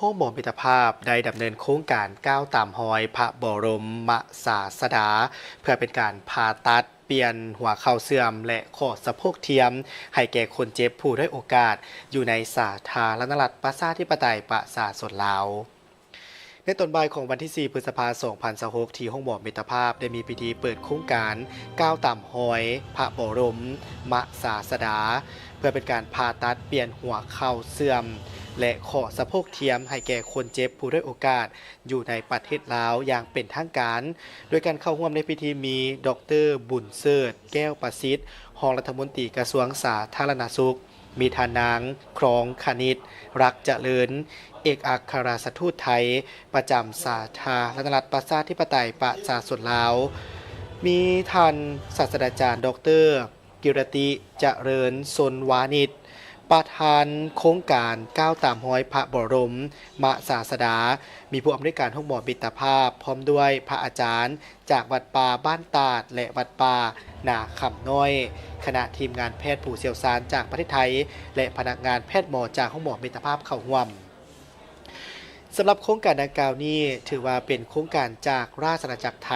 ໂຮງໝໍມິດຕະພາບໄດ້ດຳເນີນໂຄງການກ້າວຕາມຮອຍພະບໍລົມມະສາສະດາ ເພື່ອເປັນການຜ່າຕັດປ່ຽນຫົວເຂົ່າເສື່ອມ ແລະ ຂໍ້ສະໂພກທຽມ ໃຫ້ແກ່ຄົນເຈັບຜູ້ດ້ອຍໂອກາດ ຢູ່ໃນສາທາລະນະລັດ ປະຊາທິປະໄຕ ປະຊາຊົນລາວ. ໃນຕອນບ່າຍຂອງວັນທີສີ່ ພຶດສະພາ ສອງພັນຊາວຫົກ ທີ່ໂຮງໝໍມິດຕະພາບ ໄດ້ມີພິທີເປີດໂຄງການກ້າວຕາມຮອຍພະບໍລົມມະສາສະດາ ເພື່ອເປັນການຜ່າຕັດປ່ຽນຫົວເຂົ່າເສື່ອມ ແລະ ຂໍ້ສະໂພກທຽມ ໃຫ້ແກ່ຄົນເຈັບຜູ້ດ້ອຍໂອກາດ ຢູ່ໃນປະເທດລາວຢ່າງເປັນທາງການ. ໂດຍການເຂົ້າຮ່ວມໃນພິທີມີ ດອກເຕີ ບຸນເສີດ ແກ້ວປະສິດ ຮອງລັດຖະມົນຕີກະຊວງສາທາລະນະສຸກ, ມີທ່ານນາງ ຄຣອງຄະນິດ ລັກຈະເລີນ ເອກອັກຄະລັດຖະທູດໄທປະຈຳສາທາລະນະລັດ ປະຊາທິປະໄຕ ປະຊາຊົນລາວ, ມີທ່ານສາດສະດາຈານ ດອກເຕີ ກິລະຕິ ຈະເລີນຊົນວານິດ ປະທານໂຄງການກ້າວຕາມຮອຍພະບໍລົມມະສາສະດາ, ມີຜູ້ອຳນວຍການໂຮງໝໍມິດຕະພາບ ພ້ອມດ້ວຍພະອາຈານຈາກວັດປ່າບ້ານຕາດ ແລະ ວັດປ່ານາຄຳນ້ອຍ, ຄະນະທີມງານແພດຜູ້ຊ່ຽວຊານຈາກປະເທດໄທ ແລະ ພະນັກງານແພດໝໍຈາກໂຮງໝໍມິດຕະພາບເຂົ້າຮ່ວມ. ສຳລັບໂຄງການດັ່ງກ່າວນີ້ ຖືວ່າເປັນໂຄງການຈາກລາຊະອານາຈັກໄທ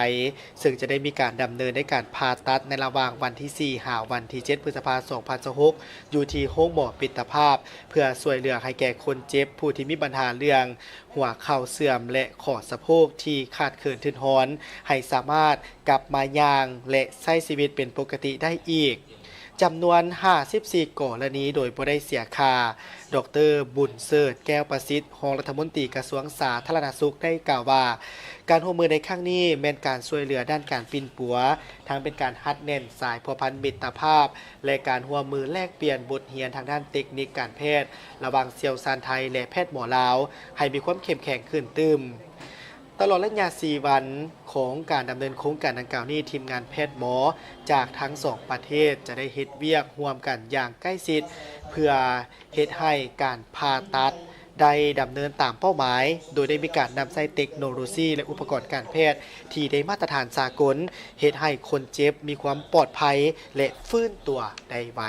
ເຊິ່ງຈະໄດ້ມີການດຳເນີນໃນການຜ່າຕັດໃນລະຫວ່າງວັນທີສີ່ ຫາວັນທີເຈັດ ພຶດສະພາ ສອງພັນຊາວຫົກ ຢູ່ທີ່ໂຮງໝໍມິດຕະພາບ ເພື່ອຊ່ວຍເຫຼືອໃຫ້ແກ່ຄົນເຈັບຜູ້ທີ່ມີບັນຫາເລື່ອງຫົວເຂົ່າເສື່ອມ ແລະ ຂໍ້ສະໂພກທີ່ຂາດເຂີນຖືດຮອນ ໃຫ້ສາມາດກັບມາຍ່າງ ແລະ ໃຊ້ຊີວິດເປັນປົກກະຕິໄດ້ອີກ. ຈຳນວນຫ້າສິບສີ່ກໍລະນີໂດຍບໍ່ໄດ້ເສຍຄ່າ. ດອກເຕີ ບຸນເສີດ ແກ້ວປະສິດ ຮອງລັດຖະມົນຕີກະຊວງສາທາລະນະສຸກ ໄດ້ກ່າວວ່າ ການຮ່ວມມືໃນຄັ້ງນີ້ແມ່ນການຊ່ວຍເຫຼືອດ້ານການປິ່ນປົວ, ທັງເປັນການຮັດແໜ້ນສາຍພົວພັນມິດຕະພາບ ແລະ ການຮ່ວມມືແລກປ່ຽນບົດຮຽນທາງດ້ານເຕັກນິກການແພດ ລະຫວ່າງຊ່ຽວຊານໄທ ແລະ ແພດໝໍລາວ ໃຫ້ມີຄວາມເຂັ້ມແຂງຂຶ້ນຕື່ມ. ຕະຫຼອດໄລຍະສີ່ວັນຂອງການດຳເນີນໂຄງການດັ່ງກ່າວນີ້, ທີມງານແພດໝໍຈາກທັງສອງປະເທດຈະໄດ້ເຮັດວຽກຮ່ວມກັນຢ່າງໃກ້ຊິດ ເພື່ອເຮັດໃຫ້ການຜ່າຕັດໄດ້ດຳເນີນຕາມເປົ້າໝາຍ, ໂດຍໄດ້ມີການນຳໃຊ້ເຕັກໂນໂລຊີ ແລະ ອຸປະກອນການແພດທີ່ໄດ້ມາດຕະຖານສາກົນ, ເຮັດໃຫ້ຄົນເຈັບມີຄວາມປອດໄພ ແລະ ຟື້ນຕົວໄດ້ໄວ.